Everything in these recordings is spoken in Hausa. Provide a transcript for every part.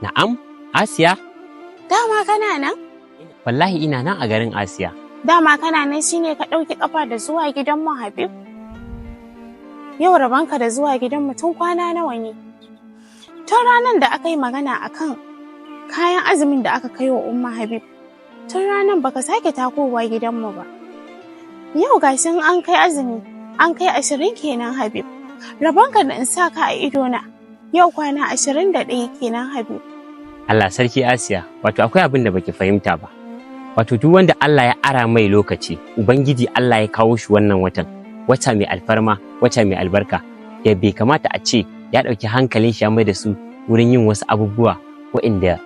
Na'am, Asiya? Dama kana nan? Wallahi ina nan a garin, Asiya. Dama kana nan, shine ka ɗauki ƙafa da zuwa gidanmu, Habib? Yau rabanka da zuwa gidanmu tun kwana nawa ne? Tun ranar da aka yi magana akan kayan azumin da aka kai wa Umma Habib, tun ranar baka sake takowa gidanmu ba. Yau gashin an kai azumi, an kai 20 kenan, Habib. Rabonka da in sa ka a idona, yau kwana 21 kenan, Habib. Allah sarki Asiya, wato akwai abin da baki fahimta ba. Wato duk wanda Allah ya ara mai lokaci, Ubangiji Allah ya kawo shi wannan watan, wata mai alfarma, wata mai albarka, ya bai kamata a ce ya ɗauki hankalin shi ya mai da su wurin yin wasu abubuwa waɗanda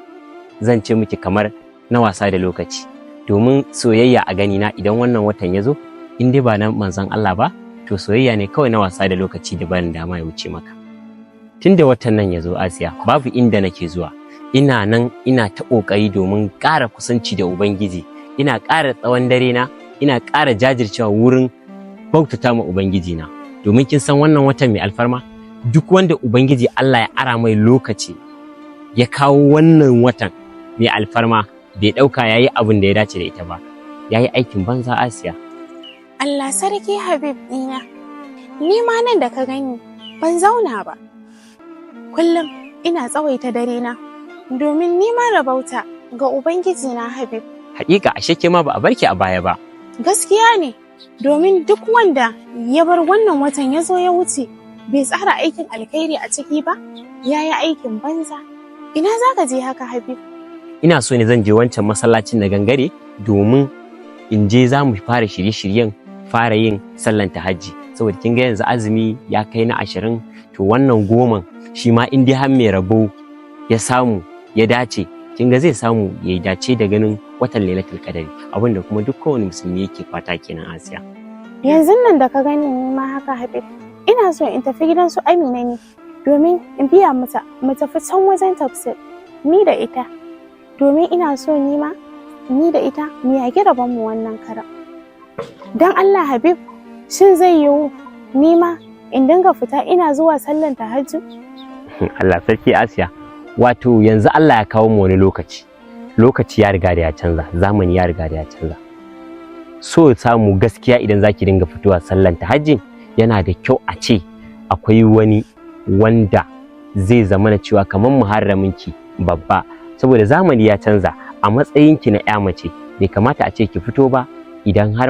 zan ce miki kamar na wasa da lokaci. Domin soyayya a ganina, idan wannan watan ya zo, in dai ba na manzon Allah ba, to soyayya ne kawai na wasa da lokaci da barin dama ya wuce maka. Tun da watan nan ya zo, Asiya, babu inda nake zuwa. Ina nan ina ta ƙoƙari domin ƙara kusanci da Ubangiji, ina ƙara tsawon dare na, ina ƙara jajircewa wurin bautata ma Ubangiji na. Domin kin san wannan watan mai alfarma, duk wanda Ubangiji Allah ya ara mai lokaci ya kawo wannan watan mai alfarma, bai ɗauka ya yi abin da ya dace da ita ba, ya yi aikin banza, Asiya. Allah sarki Habib ɗina, ni ma nan da ka gani ban zauna ba. Kullum ina tsawaita dare na domin ni ma rabauta ga Ubangiji na, Habib. Haƙiƙa, ashe ke ma ba a barki a baya ba. Gaskiya ne, domin duk wanda ya bar wannan watan ya zo ya wuce bai tsara aikin alkhairi a ciki ba, ya yi aikin banza. Ina za ka je haka, Habib? Ina so ne zan je wancan masallacin na gangare domin in je za mu fara shirye-shiryen fara yin sallan tahajji, saboda kin ga yanzu azumi ya kai na 20, to wannan 10n shi ma in dai har mai rabo ya samu ya dace, kin ga zai samu ya dace da ganin watan Lailatul Qadari, abinda kuma duk kowane musulmi yake fata kenan, Asiya. Yanzu nan da ka gani ni ma haka, Habib. Ina so in tafi gidan su Amina ne domin in biya mata mu tafi can wajen tafsir ni da ita. Domin ina so ni ma ni da ita mu yagi rabon mu wannan karan. Don Allah Habib, shin zai yiwu ni ma in dinga fita ina zuwa sallan tahajjud? Allah sarki Asiya, wato yanzu Allah ya kawo mu wani lokaci, lokaci ya riga da ya canza, zamani ya riga da ya canza. So samu gaskiya, idan zaki dinga fitowa sallan tahajjud, yana da kyau a ce akwai wani wanda zai zama na cewa kamar muharraminki babba, saboda zamani ya canza. A matsayinki na 'ya mace, bai kamata a ce ki fito ba idan har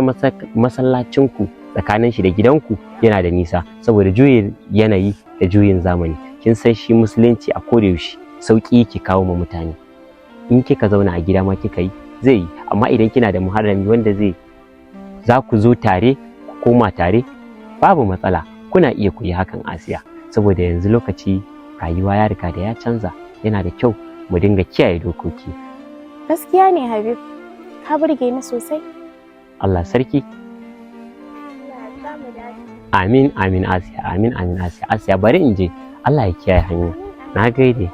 masallacinku tsakanin shi da gidanku yana da nisa, saboda juyin yanayi da juyin zamani. Kin san shi musulunci a koda yaushe sauki yake kawo ma mutane. In kika zauna a gida ma kika yi, zai yi, amma idan kina da muharrami wanda zai za ku zo tare ku koma tare, babu matsala, kuna iya ku yi hakan, Asiya. Saboda yanzu lokaci rayuwa ya riga da ya canza, yana da kyau mu dinga kiyaye dokoki. Gaskiya ne Habib, ka burge ni sosai. Allah sarki. Amin amin Asiya, amin amin Asiya. Asiya, bari in je. Allah ya kiyaye hanya. Na gaide.